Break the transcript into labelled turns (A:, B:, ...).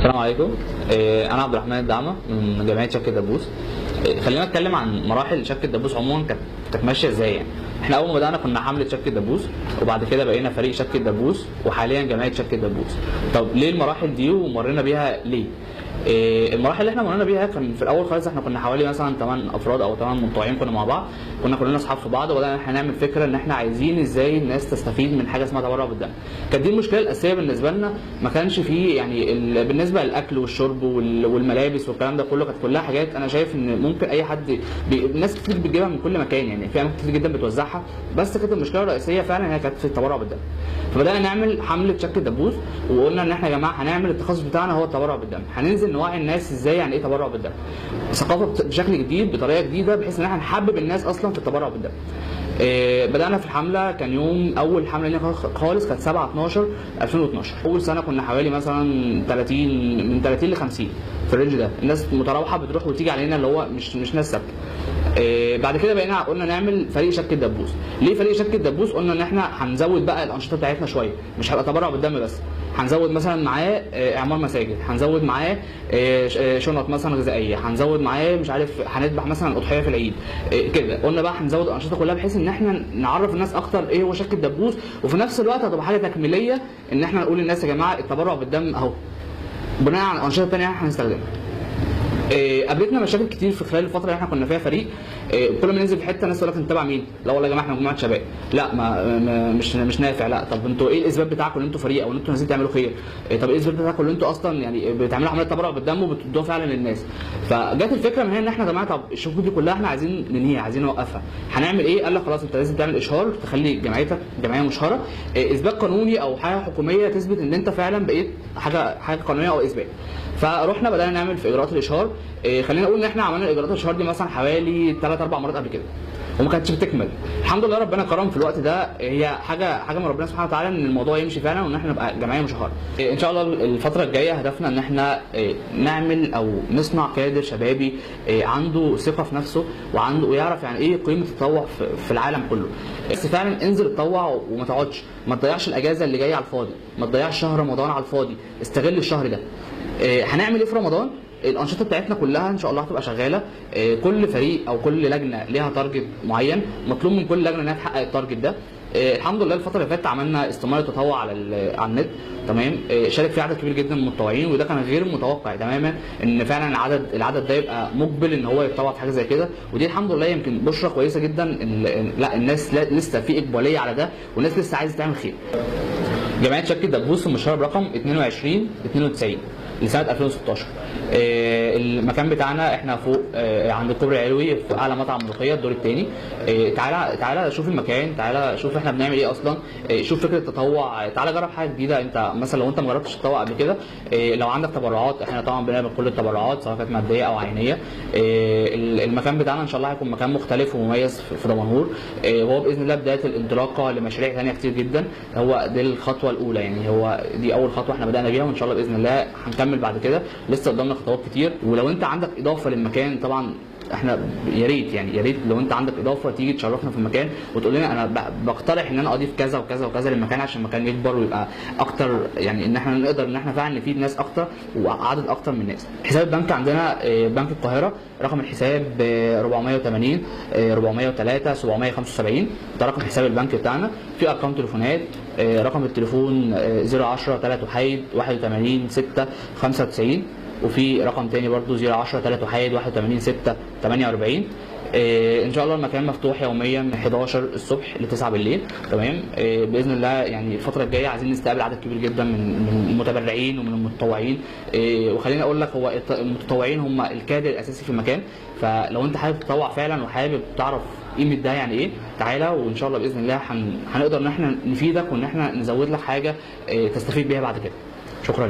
A: السلام عليكم. انا عبد الرحمن الدعمه من جمعية شك الدبوس. خلينا نتكلم عن مراحل شك الدبوس عموما كانت ماشية ازاي. يعني احنا اول ما بدانا كنا حمله شك الدبوس، وبعد كده بقينا فريق شك الدبوس، وحاليا جمعية شك الدبوس. طب ليه المراحل دي ومرينا بيها ليه؟ المراحل اللي احنا مرينا بيها كان في الاول خالص احنا كنا حوالي مثلا 8 افراد او 8 متطوعين كنا مع بعض، كنا كلنا اصحاب في بعض، وبدانا احنا نعمل فكرة ان احنا عايزين ازاي الناس تستفيد من حاجة اسمها تبرع بالدم. كانت دي المشكلة الاساسية بالنسبة لنا، ما كانش فيه يعني بالنسبة للاكل والشرب والملابس والكلام ده كله، كانت كلها حاجات انا شايف ان ممكن اي حد ناس كتير بتجيبها من كل مكان، يعني في اماكن كتير جدا بتوزعها، بس كانت المشكلة الرئيسية فعلا هي كانت في التبرع بالدم. فبدانا نعمل حمله شك الدبوس، وقلنا ان احنا يا جماعة هنعمل التخصص بتاعنا هو التبرع بالدم، هننزل نوعي الناس ازاي يعني ايه تبرع بالدم، ثقافة بشكل جديد بطريقة جديدة، بحيث ان احنا نحبب الناس اصلا في التبرع بالدم. بدانا في الحملة، كان يوم اول حمله لنا خالص كانت 7/12/2012. اول سنة كنا حوالي مثلا 30، من 30 ل 50 في ال range ده، الناس متراوحه بتروح وتيجي علينا، اللي هو مش ناس ثابتة. بعد كده بقينا قلنا نعمل فريق شك الدبوس. ليه فريق شك الدبوس؟ قلنا ان احنا هنزود بقى الانشطة بتاعتنا شوية، مش هيبقى تبرع بالدم بس، هنزود مثلا معاه اعمار مساجد، هنزود معاه شنط مثلا غذائية، هنزود معاه مش عارف هنذبح مثلا اضحية في العيد كده. قلنا بقى هنزود الانشطة كلها بحيث ان احنا نعرف الناس اكتر ايه هو شك الدبوس، وفي نفس الوقت هتبقى حاجة تكميليه ان احنا نقول للناس يا جماعة التبرع بالدم اهو، بناء على الانشطة الثانية احنا هنستخدمها. قابلتنا مشاكل كتير في خلال الفترة اللي احنا كنا فيها فريق. كل ما ننزل في حتة الناس تقول لك انت تبع مين؟ لا والله يا جماعة احنا مجموعة شباب. لا ما مش نافع. لا طب انتوا ايه الاثبات بتاعكم ان انتوا فريق او ان انتوا نازلين تعملوا خير؟ طب ايه الاثبات بتاعكم ان انتوا اصلا يعني بتعملوا عملية تبرع بالدم وبتدوها فعلا للناس؟ فجت الفكرة من هنا ان احنا يا جماعة طب الشكوك دي كلها احنا عايزين ننهيها، عايزين نوقفها. هنعمل ايه؟ قال لك خلاص انت لازم تعمل اشهار، تخلي جمعيتك جمعية مشهره، اثبات قانوني او حاجة حكومية تثبت ان انت فعلا بقيت حاجة قانونية او اثبات. فروحنا بدانا نعمل في اجراءات الاشهار. خلينا نقول ان احنا عملنا اجراءات الاشهار دي مثلا حوالي 3-4 مرات قبل كده وما كانتش بتكمل. الحمد لله ربنا كرم في الوقت ده، هي حاجة من ربنا سبحانه وتعالى ان الموضوع يمشي فعلا وان احنا نبقى جمعية مشهره. ان شاء الله الفترة الجاية هدفنا ان احنا نعمل او نصنع كادر شبابي عنده ثقة في نفسه وعنده ويعرف يعني ايه قيمة التطوع في العالم كله. بس فعلا انزل اتطوع وما تقعدش، ما تضيعش الاجازة اللي جاية على الفاضي، ما تضيعش شهر رمضان على الفاضي، استغل الشهر ده. هنعمل ايه في رمضان؟ الانشطة بتاعتنا كلها ان شاء الله هتبقى شغالة. كل فريق او كل لجنة ليها target معين، مطلوب من كل لجنة انها تحقق ال target ده. الحمد لله الفترة اللي فاتت عملنا استماره تطوع على النت، تمام. شارك فيه عدد كبير جدا من المتطوعين، وده كان غير متوقع تماما ان فعلا العدد ده يبقى مقبل ان هو يتطوع في حاجة زي كده، ودي الحمد لله يمكن بشره كويسة جدا ان لا الناس لسه في اقباليه على ده، والناس لسه عايزه تعمل خير. جمعية شك الدبوس المشهره برقم 2292 لسنه 2016. المكان بتاعنا احنا فوق عند الكوبري العلوي في اعلى مطعم ملوخية الدور الثاني. تعالى شوف المكان، تعالى شوف احنا بنعمل ايه اصلا، شوف فكرة التطوع، تعالى جرب حاجة جديدة. انت مثلا لو انت ما جربتش تتطوع قبل كده، لو عندك تبرعات احنا طبعا بنعمل كل التبرعات سواء كانت مادية او عينيه. المكان بتاعنا ان شاء الله هيكون مكان مختلف ومميز في دمنهور، وهو باذن الله بداية الانطلاقة لمشاريع ثانية كتير جدا. هو دي الخطوة الاولى، يعني هو دي اول خطوة احنا بدانا بيها، وان شاء الله باذن الله هنكمل بعد كده، لسه قدامنا خطوات كتير. ولو انت عندك اضافه للمكان طبعا احنا يا ريت، يعني يا ريت لو انت عندك اضافه تيجي تشرفنا في المكان وتقول لنا انا بقترح ان انا اضيف كذا وكذا وكذا للمكان عشان المكان يكبر ويبقى اكتر، يعني ان احنا نقدر ان احنا فعلا نفيد ناس اكتر وعدد اكتر من الناس. حساب البنك عندنا بنك القاهرة، رقم الحساب 480 403 775، ده رقم حساب البنك بتاعنا. في ارقام تليفونات، رقم التليفون 010 3 81 6 95، وفي رقم تاني برضو 010 3 81 6 48. ان شاء الله المكان مفتوح يوميا من 11 الصبح ل 9 بالليل، تمام. باذن الله يعني الفترة الجاية عايزين نستقبل عدد كبير جدا من المتبرعين ومن المتطوعين. وخليني اقول لك هو المتطوعين هم الكادر الاساسي في المكان، فلو انت حابب تتطوع فعلا وحابب تعرف قيمة ده يعني ايه، تعالى وان شاء الله باذن الله هنقدر ان احنا نفيدك وان احنا نزود لك حاجة تستفيد بيها بعد كده. شكرا.